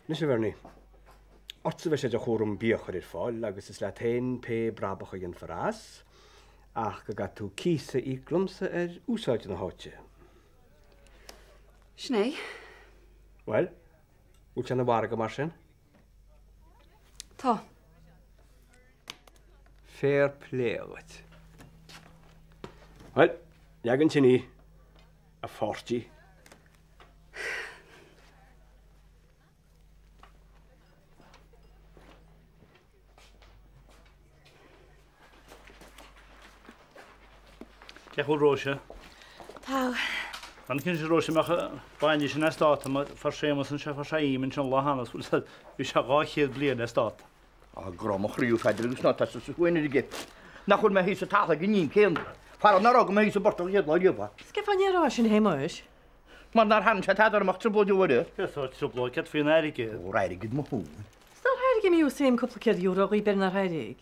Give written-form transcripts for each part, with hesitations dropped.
Anois, a Bhernie, ortsa a bheidh sé de chúram bia a chur ar fáil agus is leat féin pé brabach a dhéanfar as, ach go gcaithfidh tú cíos a íoc liomsa ar úsáid na háite. Sin é. Bhuel, bhfuil sé ina mhargadh mar sin? Tá. Fair play dhuit. Bhuel, leag ansin í, a pháirtí. Cén chaoi a bhfuil Róise? Tá. An cinnte Róise mbeadh bainne sin as dáta mar fuair Séamus anseo fuair sé ím ansin lá cheana bhí sé 200 bliain as dáta. Á grá mo chroí a Pheadair agus ná tá sa chuain aige. Nach bhfuil mé thíos sa talamh ag an ním céanna. Fara nár fhága mé thíos sa bportach an chéad lá riamh. Is cén fáth a ndéarfá sin a Shéamuis? Mar nár tharraing sé tada orm ach trioblóid uaire. Cén sórt trioblóid? Céard faoin airgead? Ó, airgead mo thóin. Is nár thairg an músaem cúpla céad euro dhaoibh b'fhéidir nár thairg?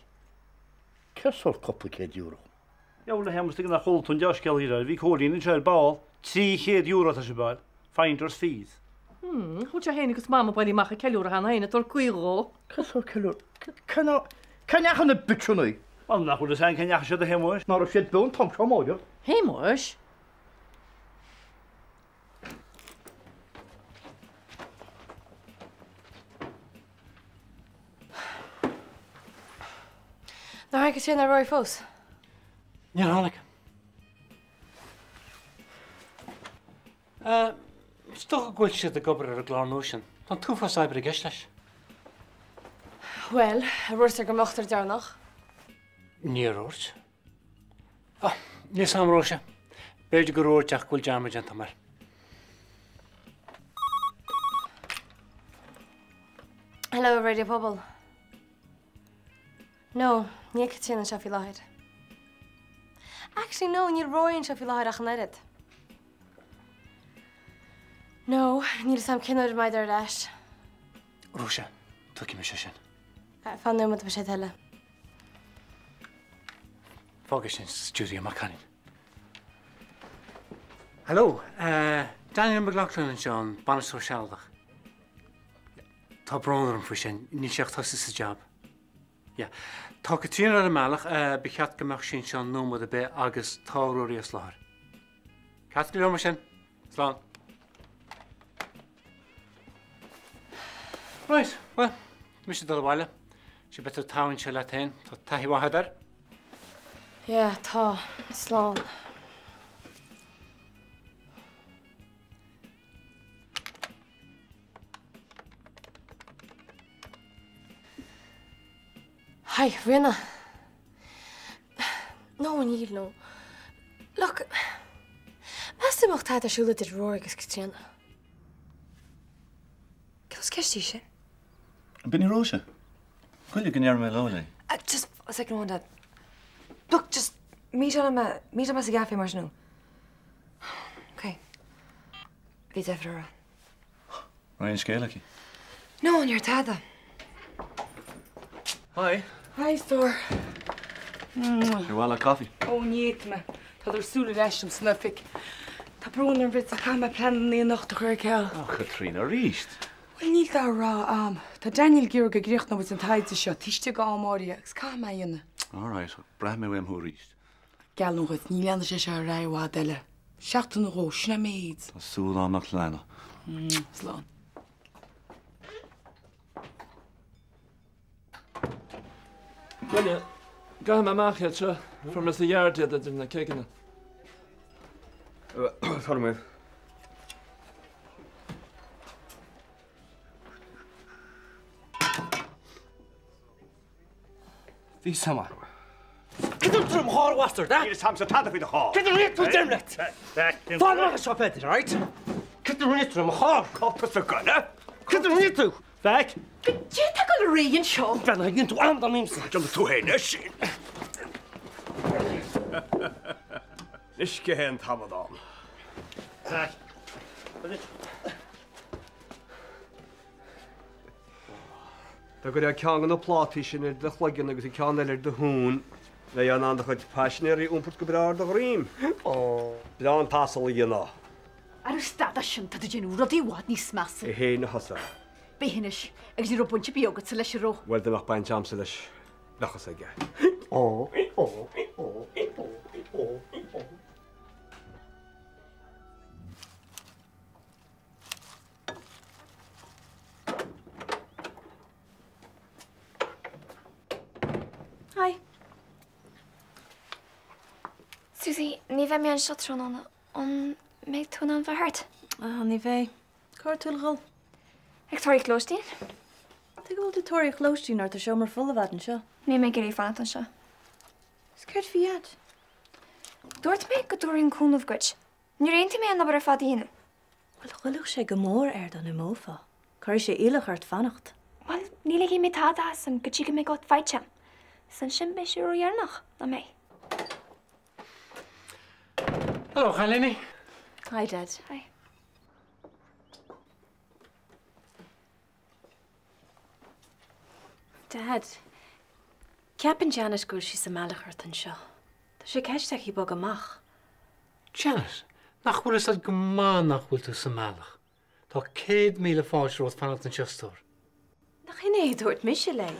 Cén sórt cúpla céad euro? Dheabhail a Shéamuis tuige nár chuala tú an dea-scéal a iarraidh. Bhí Cóilín anseo ar ball. €300 atá sibh a fháil. Finders fees. Chuala sé féin agus Mam ag bailiú amach ag ceiliúradh cheana féin ag tabhairt guí dhó. Cén sórt ceiliúradh? Cén ndeachaigh na bitseanna? Bhuel nach bhfuil fhios againn cá ndeachaigh siad a Shéamuis? Ná raibh siad beo an t-am seo amáireach? Shéamuis! Nár tháinig Caitríona ná Rory fós? Níor tháinig. Is dócha go bhfuil siad ag obair ar an gclár nua sin. Tá an t-uafás oibre i gceist leis. Bhuel, ar dhúirt tú go mbeadh tar deireanach? Níor dhúirt. Níl fhios a'm, Róise. B'fhéidir gur dhúirt ach go bhfuil dearmad déanta a'm air. Hello, Raidió Pobal. No, níl Caitríona anseo faoi láthair. Actually, no, níl Rory anseo faoi láthair ach an oiread. No, níl fhios a'm cén uair a mbeidh ar ais. Róise, tuigfidh mise sin. Fan nóiméad, beidh sé tuilleadh. Fág é sin sa stiúideo, maith cailín. Hello, Daniel McLaughlin anseo, an bainisteoir sealadach. Tá brón orm faoi sin, níl sé ach tosaithe sa jab. Yeah. Tá Caitríona ar an mbealach, ba cheart go mbeadh sí anseo nóiméad ar bith agus tá Rory as láthair. Ceart go leor mar sin. Slán. Right, well, tá mise ag dul abhaile. Sea, beidh tú togha anseo leat féin. Tá taithí mhaith agat air. Yeah, tá. Slán. Hi, Ríona. No, níl, no. Look, meas tú an mbeadh tada ar siúl idir Rory agus Caitríona? Cén ceist í sin? B'in í Róise. Goile go ndearna mé hello léi. Just a second one, Dad. Look, just meet on mé, meet on mé sa gcafé mar sin. Ok. Bhí deifir orthu. Raibh aon scéal aici? No, ní raibh tada. Hi. Hi, a stór. Ar mhaith leat coffee? Ó, ní fhéadfaidh mé. Tádar ag súil ar ais liom san oifig. Tá brón orm Fritz ach caithfidh mé pleananna anocht a chur ar ceal. A Chaitríona, arís? Bhuel, níl dara rogha a'm. Tá Daniel ag iarraidh go gcríochnóidh muid an taighde seo taobh istigh d'am áirithe agus caithfidh mé a dhéanamh. All right, braithfidh mé uaim thú arís. Geallaim dhuit, ní leanfaidh sé seo ar aghaidh i bhfad eile. Seachtain nó dhó, sin an méid. Tá súil a'm nach leanfaidh. Slán. Bhuel, caithfidh mé amach iad seo. Fuair mé sa yard iad idir na ceigeanna. Tabhair dom iad. Bhí sama. Cad é an drom charr, bastard, eh? Níl fhios a'msa tada faoi do charr. Cad a rinne tú deirim leat? Fág amach as seo, Peadar, alright? Cad a rinne tú le mo charr? Cá tusa ag goil? Cad a rinne tú? Feic! Cad é atá ag dul ar aghaidh anseo? Bean, a dhéanann tú amadán díomsa. Déanfaidh tú féin é sin. Anois cé hé an t-amadán? Feic. Dá gcuirfeá ceann de na plátaí sin ar do chloigeann agus an ceann eile ar do thóin, bheifeá in ann do chuid paisinéirí a iompairt go breá ar do dhroim. Breá an t-asal a dhéanfá. Arú stad as sin, tá tú ag déanamh rudaí i bhfad níos measa. É féin a thosaigh. Bith anois, agus ní raibh baint ar bith agatsa leis, an raibh? Bhuel, dá mbeadh baint a'msa leis, bheadh fhios aige. Hi. Susie, ní bheidh mé anseo tráthnóna. An mbeidh tú in ann bheith thart? Ah, ní bheidh. Cá bhfuil tú ag dul? Ag tóraíocht lóistín. Tuige a bhfuil tú ag tóraíocht lóistín nuair atá seomra folamh a'd anseo? Níl mé ag iarraidh fanacht anseo. Is céard faoi Dhaid? Dúirt mé go dtabharfainn cúnamh duit. Níor aontaigh mé an obair ar fad a dhéanamh. Bhuel, ghoillfeadh sé go mór air dá n-imeofá. Cuirfidh sé iallach ort fanacht. Bhuel, ní ligfidh mé tada asam go dtí go mbeidh áit faighte a'm. Is ansin beidh sé ródheireanach, nach mbeidh? Hello, a chailíní. Hi, Dad. Hi. Dad, ceapann Janet go bhfuil sí sa mbealach ort anseo. Tá sé i gceist aici bogadh amach. Janet, nach bhfuil fhios a'd go maith nach bhfuil tú sa mbealach. Tá 100,000 fáilte romhat fanacht anseo, a stór. Nach in é a dúirt mise léi?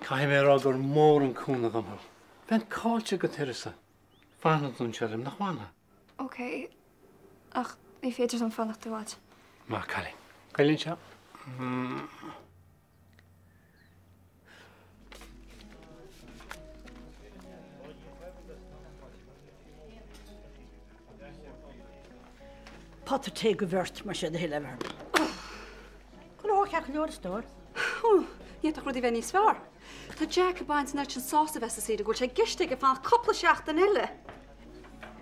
Caithfidh mé a rá gur mór an cúnamh dom thú. Bheinn caillte gan d'uireasa. Fanfaidh tú anseo liom, nach bhfanfaidh? Ok, ach ní féidir liom fanacht i bhfad. Maith an cailín. Goil anseo. Pota tae go bheirt mar sé do thuilleamh orm. Chuile shórt ceart go leor a stór. Ó, ní fhéadfadh rudaí bheith níos fearr. Tá Jack ag baint an oiread sin sásaimh as an saoire go bhfuil sé i gceist aige fanacht cúpla seachtain eile.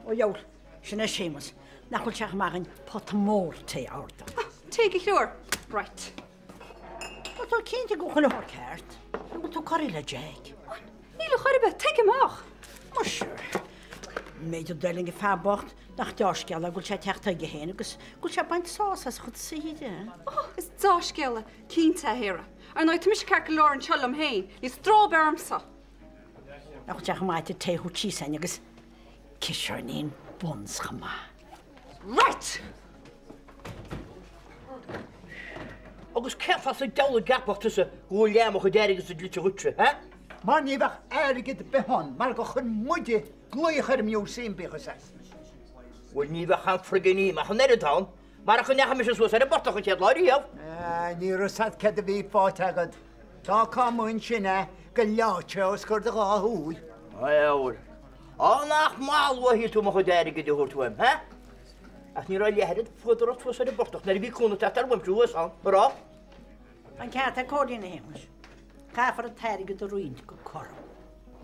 Ó dheabhail, sin é Séamus, nach bhfuil sé chomh maith againn pota mór tae a ordú. Tae go thriúr. Right. Bhfuil tú cinnte go bhfuil chuile shórt ceart? An bhfuil tú corraithe le Jack? Níl ar chor ar bith, tuig amach! Muise, an méid a d'fhuiling an fear bocht, nach deá-scéal é go bhfuil sé ag teacht chuige féin agus go bhfuil sé ag baint sásamh as a chuid saoire. Ó, is deá-scéala cinnte é, a Shéara. Ar ndóigh, tá mise ceart go leor anseo liom féin, níl stró ar bith ormsa. Nach bhfuil sé chomh maith an tae a thabhairt síos againn agus ciseáinín buns chomh maith. Right! Agus cén fáth sa diabhal a gceapfadh tusa go bhfuil leath mo chuid airgid-sa dlite dhuitse, ha? Mar ní bheadh airgead ar bith ann mar gur chuir muide glaoch ar an museum bíodh fhios a't. Bhuel ní bheadh aon friggin ím ach an oiread ann marach go ndeachaigh mise suas ar an bportach an chéad lá riamh. Ah, ní raibh fhios a't céard a bhí faighte agat. D'fhágfá amuigh ansin é go leáfadh sé os comhair do dhá shúil. Diabhal. Á nach mall a shíl tú mo chuid airgid a thabhairt uaim, ha? Ach ní raibh leath oiread fuadar ort thuas ar an bportach nuair a bhí cúnamh ag teastáil uaimse thuas ann, an raibh? An ceart ag Cóilín, a Shéamais. Caithfear an t-airgead a roinnt go cothrom.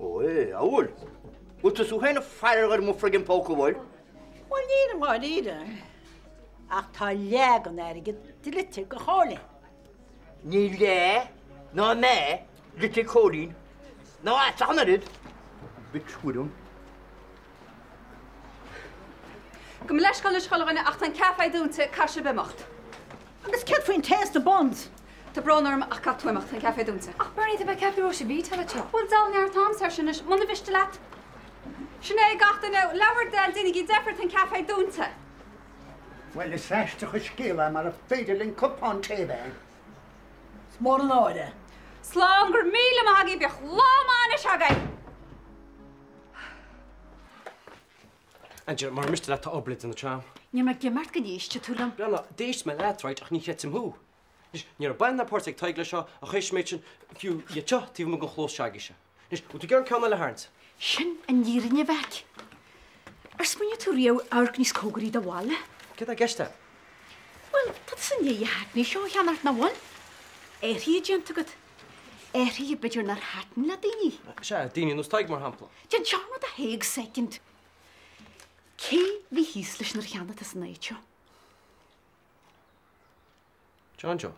Ó, é, an bhfuil? Bhfuil tusa féin ag faire ar mo friggin póca, bhfuil? Bhuel, níl i ndáiríre. Ach tá leath den airgead dlite go Chóilín. Níl leath ná meath dlite ag Cóilín, ná a'dsa ach an oiread. Bitch shuirim. Gabh mo leithscéal anois chuile dhuine ach tá an café dúnta, caithfidh sibh imeacht. Agus céard faoin tae is na buns? Tá brón orm ach caithfidh tú imeacht, tá an café dúnta. Ach Bernie, tá mé ag ceapadh go raibh sé bhí le teo. Bhuel, deabhal neart am air sin anois, muna mhiste leat. Sin é gach duine, le bhur dtoil, déanaigí deifir, tá an café dúnta. Bhuel, is aisteach an scéal é mara féidir linn cupán tae a bheith againn. Is mór an náire. Slán, go raibh míle maith agaibh, bíodh lá maith anois agaibh! Angie, mura miste leat tá obair le déanamh agam. Níl mé ag imeacht go n-éistfidh tú liom. Breathnaigh, d'éist mé leat, right, ach ní chreidim thú. Anois, ní raibh baint ná páirt ag Tadhg leis seo, ach théis an méid sin, fiú iad seo taobh amuigh den chlós s'agaibhse. Anois, bhfuil tú ag iarraidh ceann eile a tharraingt? Sin an fhírinne, a mhac. Ar smaoinigh tú riamh amharc níos cóngaraí do bhaile? Céard atá i gceist agat? Bhuel, tá tusa i ndiaidh na haicní seo a cheannacht, nach bhfuil? Athruithe déanta agat. Athruithe b'fhéidir nár thaitin le daoine. Sea, daoine ar nós Tadhg, mar shampla. Déan dearmad de Thadhg soicind. Cé bhí thíos leis nuair a cheannaigh tusa an áit seo? John Joe.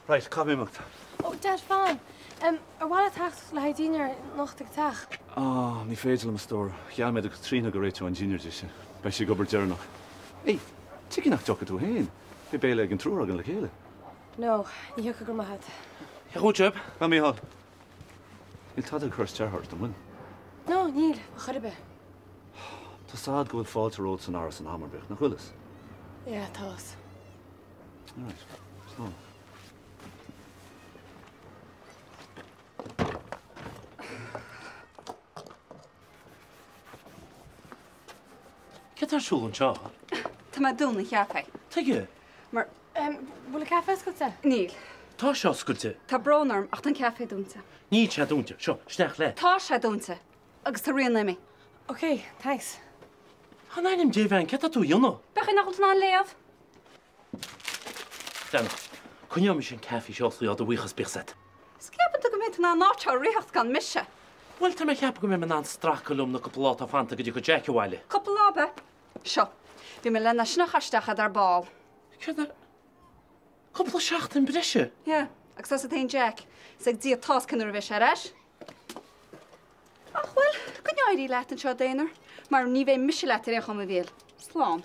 Right, caithfidh mé imeacht. Ó, Dad, fan. Ar mhaith leat teacht le haghaidh dinnéar anocht ag teach? Ah, ní féidir liom, a stór. Gheall mé do Caitríona go réiteoinn dinnéar dise. Beidh sí ag obair deireanach. Hey, tuige nach dtiocfaidh tú féin? Beidh béile ag an triúr againn le chéile. No, ní thiocfaidh, go raibh maith agat. Cén chaoi a bhfuil sibh? A Mhícheáil. Níl tada ag cur isteach ort, an bhfuil? No, níl, ar chor ar bith. Tá's a'd go bhfuil fáilte romhat san áras in am ar bith, nach bhfuil fhios? Yeah, tá fhios. Alright, slán. Céard tá ar siúl anseo? Tá mé ag dúnadh an chaifé. Tuige? Mar. Bhfuil an caife oscailte? Níl. Tá sé oscailte. Tá brón orm ach tá an caife dúnta. Níl sé dúnta. Seo, isteach leat. Tá sé dúnta. Agus tá Ríona imithe. Ok, thanks. In ainm Dé, a bhean, céard tá tú a dhéanamh? B'fhéidir nach bhfuil tú in ann léamh. Breathnaigh, coinneoidh mise an caife seo oscailte do bhuíochas bíodh 's agat. Is ceapann tú go mbeidh tú in ann an áit seo a ritheacht gan mise? Bhuel, tá mé ag ceapadh go mbeidh mé in ann stracadh liom na cúpla lá atá fanta go dtiocfaidh Jack abhaile. Cúpla lá, ab ea? Seo, bhí mé lena sin a chur isteach a'd ar ball. Céard a. Cúpla seachtain breise? Yeah, agus as a théann Jack, is ag Dia atá 'fhios cén uair a bheidh sé ar ais. Ach bhuel, go n-éirí leat anseo i d'aonar, mar ní bheidh mise leat ar aon chuma, a Mhíchíl. Slán.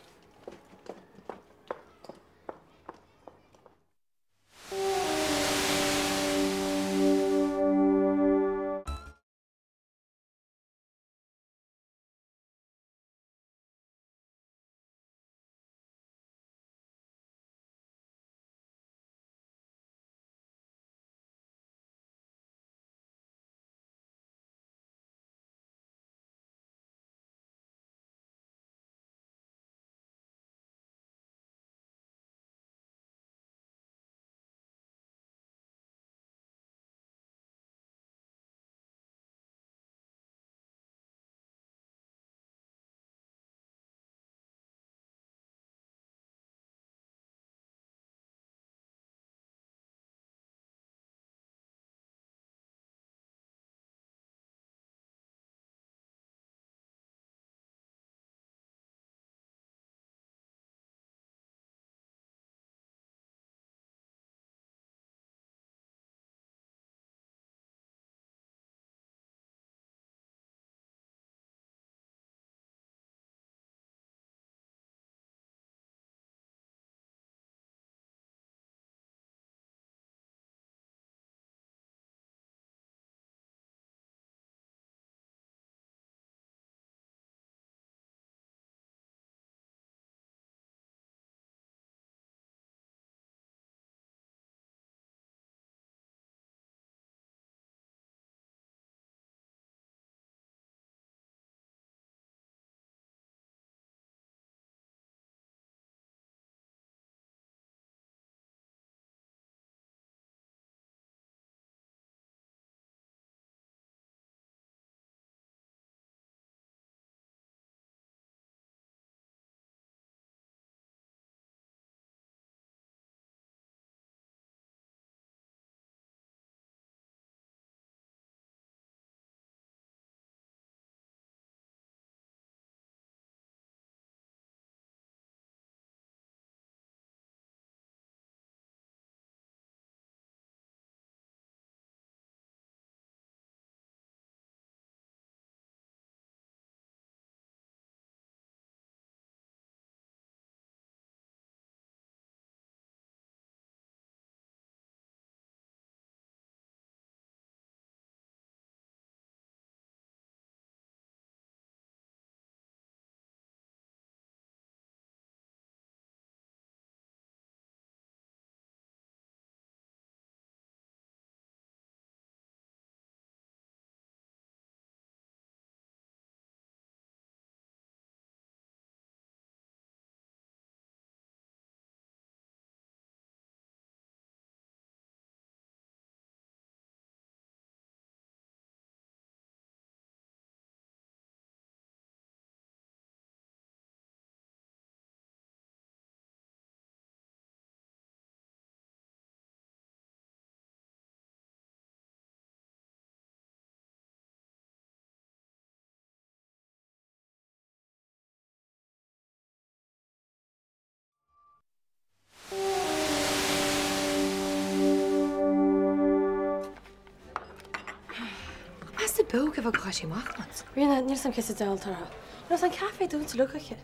Meas tú beo cén fáth gur chaith sí amach muid? Ríona, níl 'fhios a'm cé sa diabhal atá uirthi. You know, tá an caife dúnta uilig aici.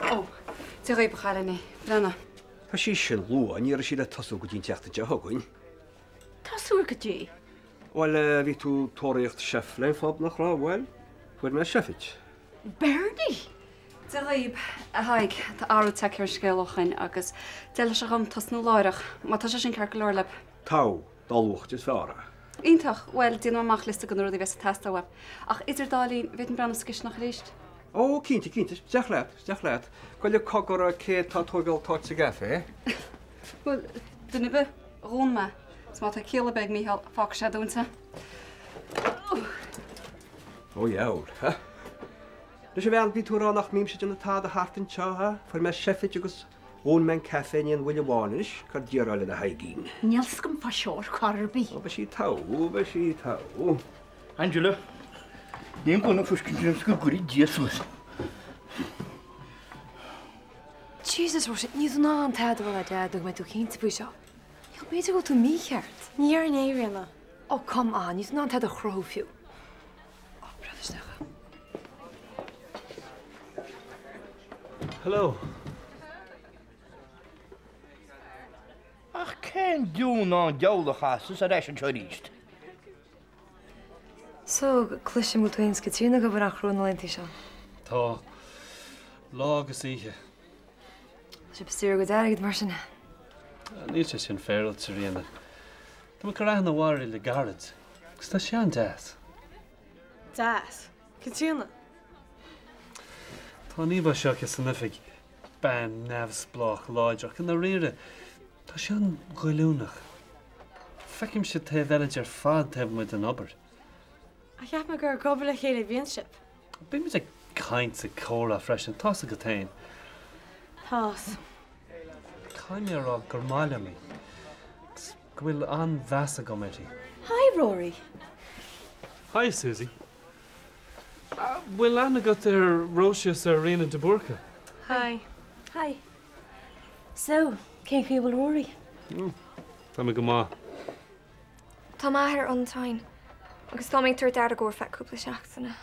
Ó, Dia dhaoibh, a chailíní. Breathnaigh. Tá sí sin luath, ní raibh sí le tosú go dtí an tseachtain seo chugainn. Tosú ar goidé? Bhuel, bhí tú ag tóraíocht chef le phub, nach raibh? Bhuel, fuair mé chef duit. Bernie! Dia dhaoib, a Thaidhg, tá athrú tagtha ar an scéal ó shoin agus d'fheilfeadh sé dhom tosnú láithreach, má tá sé sin ceart go leor libh. Togha, dá luaite is fearr é. Iontach! Bhuel, déanfaidh mé amach liosta de na rudaí a bheas ag teastáil uaim. Ach idir dá linn, bhféadfainn breathnú sa gcisteanach arís? Ó, cinnte, cinnte. Isteach leat, isteach leat. Gabh i leith cogar cé tá ag tógáil t'áit sa gcaife? Bhuel, duine ar bith, dhún mé. Is má tá ciall ar bith ag Mícheál, fágfaidh sé dúnta. Ó dheabhail, ha? Anois a bhean, bhí tú ag rá nach mbímse ag déanamh tada thart anseo, ha? Fuair mé chef duit agus dhún mé an caife in aon bhuille amháin anois, cad déarfá lena Thaidhgín? Níl 's agam fá seo ar chor ar bith. Ó, beidh sí togha, beidh sí togha. Angela, ní an gona fuiscint liom 's go gcuirfidh Dia suas. Jesus, Róise, níl tú in ann tada a rá le Deaid nó go mbeidh tú cinnte faoi seo. Níl, b'fhéidir go bhfuil tú mícheart. Ní dhéarfainn é, Ríona. Oh, come on, níl tú in ann tada a chruthú fiú. Oh, breathnaigh isteach. Hello. Ach cén diúnán diabhal a chasas ar ais anseo arís? So, cloisim go bhfuil tú féin is Caitríona ag obair an-chrua na laethanta seo. Tá. Lá agus oíche. Tá sibh ag saothrú a gcuid airgid mar sin. Níl sé sin féaráilte, a Ríona. Tá mé ag cur aithne ar Mháire le gairid, agus tá sí an-deas. Deas? Caitríona? Tá an íomhá seo aici san oifig, bean neamhspleách láidir, ach i ndáiríre, tá sí an-ghoilliúnach. Feicimse taobh eile di ar fad taobh amuigh den obair. Ach cheap mé gur ag obair le chéile a bhíonn sibh. Bímid ag caint, ag comhrá freisin, tá's agat féin. Tá's. Caithfidh mé a rá gur maith liom í. Agus go bhfuil an-mheas agam uirthi. Hi Rory. Hi Susie. Bhfuil aithne agat ar Róise is ar Ríona de Búrca? Hi. Hi. So, cén chaoi a bhfuil Rory? Tá mé go maith. Tá m'athair an-tinn agus tá mé ag tabhairt aire dhó ar feadh cúpla seachtaine.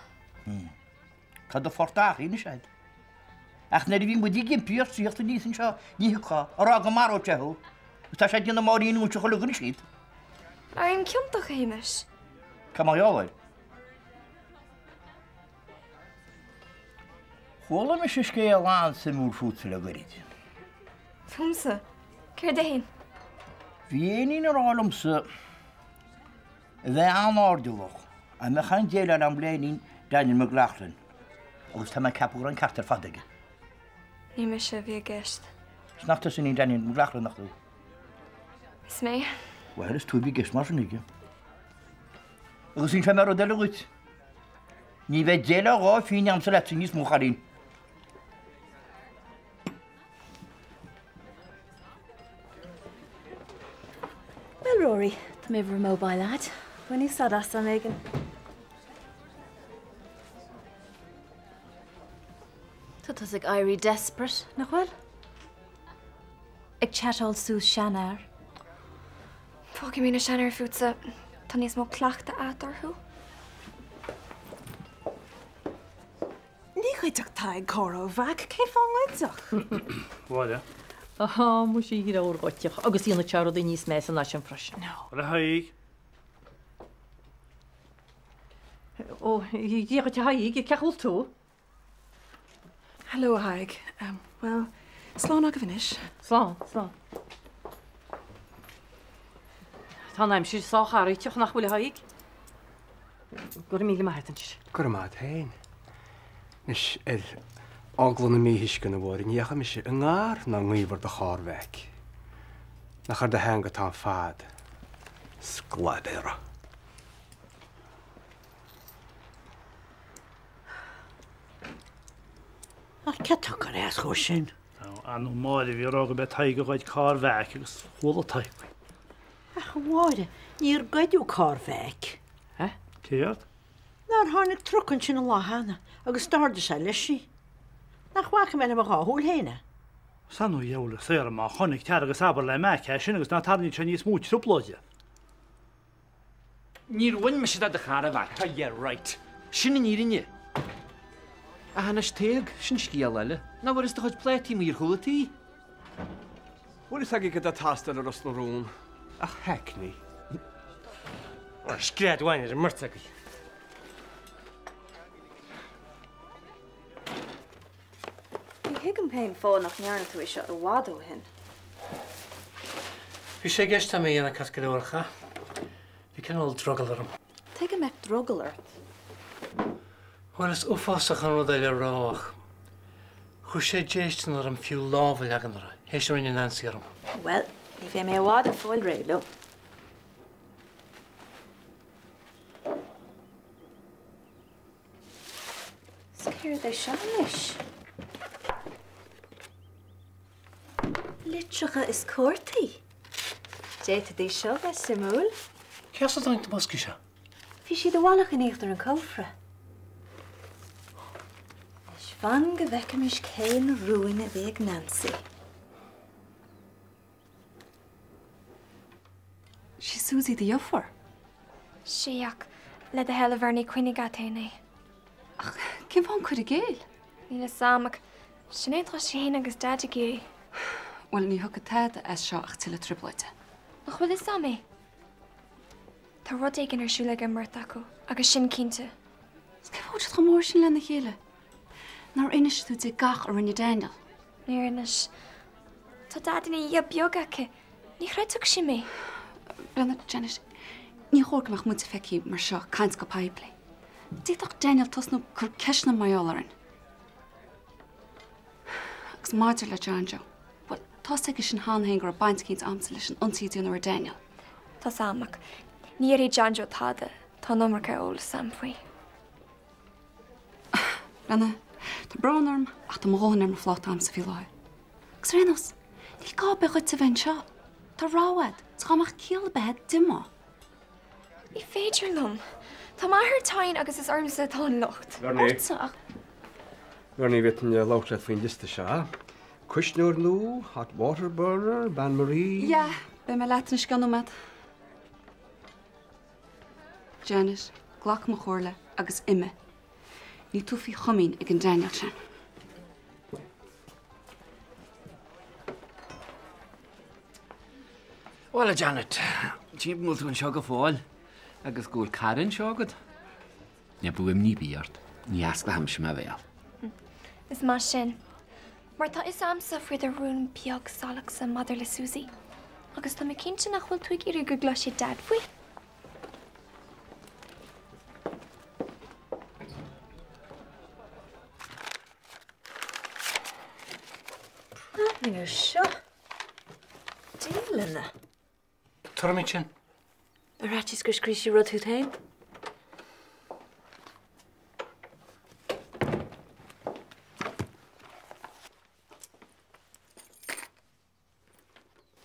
Tá do phort anois agat. Ach nuair a bhí muid ag impí ort tíocht aníos anseo, ní thiocfá, ag rá go maródh sé thú. Agus tá sé ag déanamh Máirín Uainseach uilig anois iad. Airím ciontach, a Shéamais. Cad mar gheall air? Chuala mise scéal an-suimiúil fútsa le goirid. Fúmsa? Céard é fhéin? Bhí éinín ag rá liomsa a bheith an-airdeallach, a mbeadh aon déileáil agam le éinín Daniel McLaughlin, agus tá mé ag ceapadh go raibh an ceart ar fad aige. Ní mise a bhí i gceist. Is nach tusa iníon Daniel McLaughlin, nach tú? Is mé. Bhuel, is tú a bhí i gceist mar sin aige. Agus inseoidh mé rud eile dhuit. Ní bheidh déileáil dhá phingin agamsa leatsa níos mó, a chailín. Well Rory, tá mé bhur mobile a'd. Bain úsáid as am éigin. Tá tusa ag éirí desperate, nach bhfuil? Ag chatáil suas seanfhear. Fágfaidh mé na seanfhir fútsa. Tá níos mó cleachta a'd orthu. Ní ghoidfeadh Tadhg carr ó Mheaig, cén fáth a ngoidfeadh? Mháire. Á, muise, a dheartháir dhuit, agus dhéanfadh sé rudaí níos measa ná sin freisin. A Thaidhg. Ó, Dia dhuit a Thaidhg, cén chaoi a bhfuil tú? Hello, a Thaidhg. Bhuel, slán agaibh anois. Slán, slán. Tá an aimsir sách araíteach, nach bhfuil, a Thaidhg? Go raibh míle maith agat anois. Go raibh maith agat féin. Anois, ar eagla na míthuisceana, a Mháire, ní dheachaigh mise i ngar ná i ngaobhar do charr Mheaic. Nach ar do theanga atá an fad, sclaibéara. Ach céard tá ag cur as dhó sin? Ar ndóigh Máire a bhí ag rá gurb é Tadhg a ghoid carr Mheaic agus chuala Tadhg. Ach a Mháire, níor goideadh carr Mheaic. Eh? Céard? Nár tháinig truc ansin an lá cheana agus d'ardaigh sé leis í. Nach bhfaca mé le mo dhá shúil féin é? Is ar ndóigh a dheabhail a saothar má chonaic, tar agus abair le Mac é sin agus ná tarraingíodh sé níos mó trioblóide. Níor bhain mise de do charr, a Mheaic. Ah yeah right. Sin an fhírinne. Ach anois Tadhg, sin scéal eile. Nach bhfuair do chuid plátaí amuigh ar chúl an tí? Bhfuil fhios agaibh cad atá ag teastáil i Ros na Rún ach hackney. Scread amháin ar an mbeirt agaibh. Ní thuigim cén fáth nach ndearna tú é seo i bhfad ó shin. Bhí sé i gceist agam é a dhéanamh ceart go leor ach bhí cineál drogall orm. Tuige a mbeadh drogall ort? Bhuel, is uafásach an rud é le rá ach chuir sé déistin orm fiú lámh a leagan uirthi, théis a rinne Nancy orm. Bhuel, ní bheidh mé i bhfad ag fáil réidh liom. 'S céard é seo anois? Litreacha is cártaí. D'fhéadfaidís seo bheith suimiúil. Cé as a dtáinig na boscaí seo? Bhí siad i bhfalach in íochtar an chófra. Anois fan go bhfeicimis cén rúin a bhí ag Nancy. Sí Suzy do dheirfiúr? Sea, ach le do thoil a Bhernie, coinnigh agat féin é. Ach cén fáth an cur i gcéill? Níl 'fhios a'm, ach sin é atá sí féin agus Daid ag iarraidh. Bhuel, ní thiocfaidh tada as seo ach tuilleadh trioblóide. Nach bhfuil 'fhios a'm é? Tá rud éigin ar siúl ag an mbeirt acu, agus sin cinnte. Is cén fáth a bhfuil siad chomh mór sin lena chéile? Nár inis tú di gach a rinne Daniel? Níor inis. Tá Daid ina dhia beag aici. Ní chreidfeadh sí mé. Bhuel, Janet, ní chóir go mbeadh muid feicthe mar seo ag caint go poiblí. D'fhéadfadh Daniel tosnú ag cur ceisteanna mar gheall orainn. Agus maidir le John Joe, bhuel, tá's aige sin cheana féin go raibh baint eicínt a'msa leis an ionsaí a déanadh ar Daniel. Tá's a'm, ach ní dhéarfaidh John Joe tada, tá an iomarca eolas a'm faoi. Brenna, tá brón orm ach tá mo dhóthain ar mo phláta a'msa faoi láthair. Agus ar aon nós, níl gá ar bith dhuit a bheith anseo. Tá rogha a'd, 's dhá mbeadh ciall ar bith a'd d'imeofá. Ní féidir liom. Tá m'athair tinn agus is ormsa atá an locht. Bernie. Ortsa ach. Bernie, bhféadfainn labhairt leat faoin liosta seo. Cuisneoir nua, hot water burner, bain Marie. Yeah, beidh mé leat anois i gceann nóiméad. Janet, glac mo chomhairle agus imigh. Níl tú faoi chomaoin ag an Daniel sin. Bhuel, a Janet, tchím go bhfuil tú anseo go fóill agus go bhfuil cara anseo agat. Ná bíodh imní ar bith ort, ní osclóidh mise mo bhéal. Is maith sin, mar tá fhios a'msa faoi do rún beag salachsa maidir le Suzy, agus tá mé cinnte nach bhfuil tú ag iarraidh go gcloisfidh Dad faoi. Breathnaigh ar seo. Dialanna. Tabhair dom iad sin. Ar fhaitíos gur scríobh sí rud fút féin?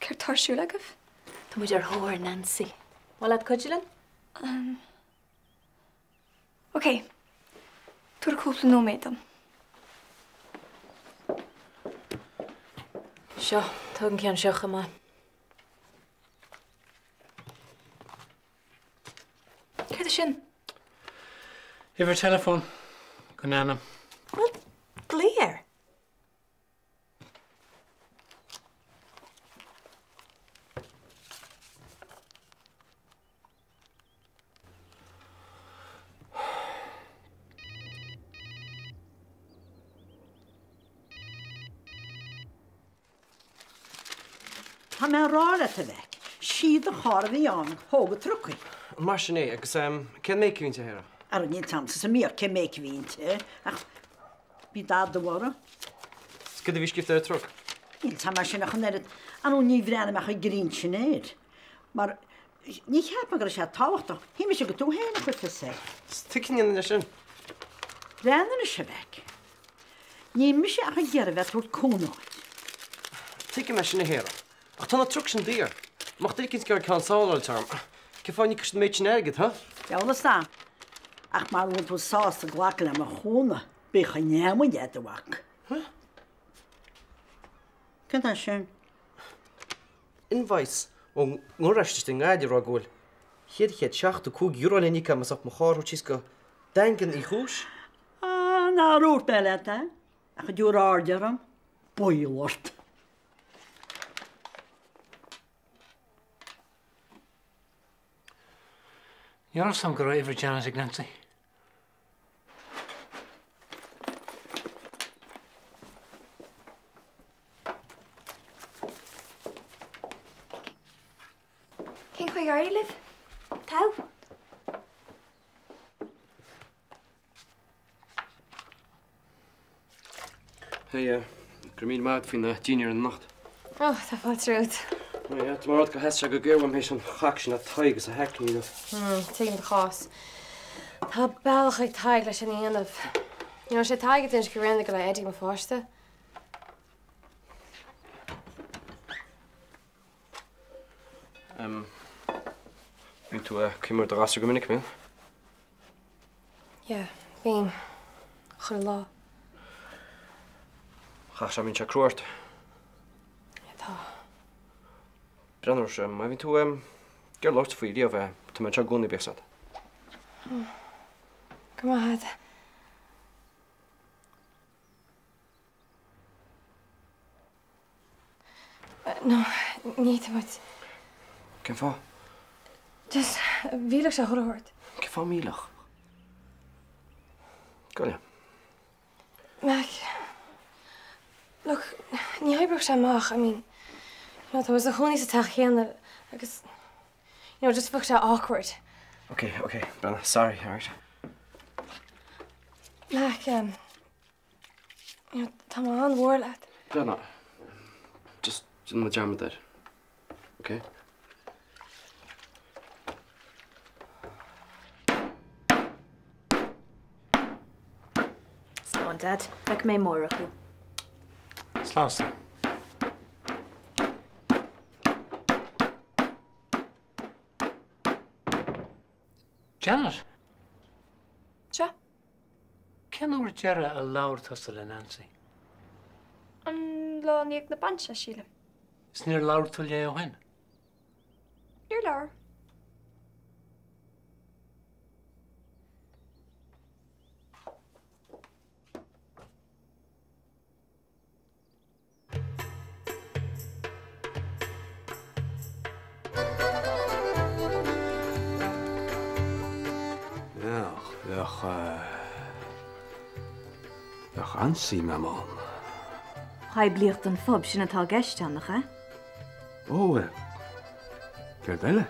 Céard tá ar siúl agaibh? Tá muid ar thóir Nancy. Mhaith leat cuidiú linn? Um. Ok. Tabhair cúpla nóiméad dom. Seo, tóg an ceann seo chomh maith. Céard é sin? Uimhir teileafóin gan ainm. Bhuel, glaoigh air. Tá mé a rá leat, a mhac, sí do chara a bhí ann, thóg an truc í. An mar sin é, agus cén méic a bhí inti, a Shéara? Ara níl 's a'msa sa mbeart cén méic a bhí inti, ach bhí dath dubh uirthi. Is céard a bhí scríofa ar an truc? Níl 's a'm mar sin ach an oiread, ar ndóigh ní bhreathnaigh mé chomh grinn sin air, mar ní cheap mé go raibh sé tábhachtach, shíl mise gur tú féin a chuir fios air. Is tuige a ndéanfainn é sin? Breathnaigh anois, a mhac. Níl mise ach ag iarraidh bheith ag tabhairt cúnamh duit. Tuigim é sin, a Shéara. Ach tá na truic sin daor. Má tá duine eicínt ag iarraidh ceann sábháil a fháilt orm, cén fáth a n-íocfadh siad an méid sin airgid, huh? Deabhal fhios a'm. Ach mara bhfuil tú sásta glacadh le mo chúnamh, bíodh an neamaid a'd, a mhac. Huh? Cad é sin? Invoice ón ngaráiste istigh i nGaillimh ag rá go bhfuil €475 le n-íoc agam as ucht mo charr a thabhairt síos go Daingean Uí Chúis. Á, nár dhúirt mé leat é, ach a dtabhair aird orm, baol ort. Ní raibh 'fhios a'm go raibh uimhir Janet ag Nancy. Cén chaoi ar éirigh libh? Togha. Hey, go raibh míle maith agat faoin dinnéar anocht. Oh, tá fáilte romhat. Oh yeah, tá mé rud gur sheas sé go géar uaim théis an chac sin le Tadhg agus a haicme. Hmm, tuigim do chás. Tá bealach ag Tadhg leis sin a dhéanamh. You know, sé Tadhg a d'inis go Rinne go le Eddie mo pháiste. Bíonn tú ag cuimhneamh ar do ghasúr go minic, mbíonn? Yeah, bím. Chuile lá. Chaithfeadh sé go mbíonn sé crua ort. Yeah, tá. Breathnaigh ar má bhíonn tú ag iarraidh labhairt faoi riamh, tá mé anseo i gcónaí, bíodh 'fhios a'd. Go raibh maith a'd. No, ní fhéadfaidh muid. Cén fáth? Just, mhillfeadh sé chuile shórt. Cén fáth mhillfeadh? Go leor. Mac, look, ní oibreodh sé amach, I mean, you know, tá muid ina chónaí sa teach chéanna agus, you know, just bheadh sé awkward. Ok, ok, Brenna, sorry, alright. Mac, um, Tá mé an-mhór leat. Brenna, just déanfaidh mé dearmad air, ok? Slán, Dad. Feicfidh mé amárach thú. Slán, slán. Janet! Seo. Cén uair deireadh a labhair tusa le Nancy? An lá i ndiaidh na bainse, sílim. Is níor labhair tú léi ó shin? Níor labhair. Bheadh, bheadh, bheadh an-suim a'm ann. Poiblíocht an phub, sin atá i gceist ann, nach ea? Ó, céard eile?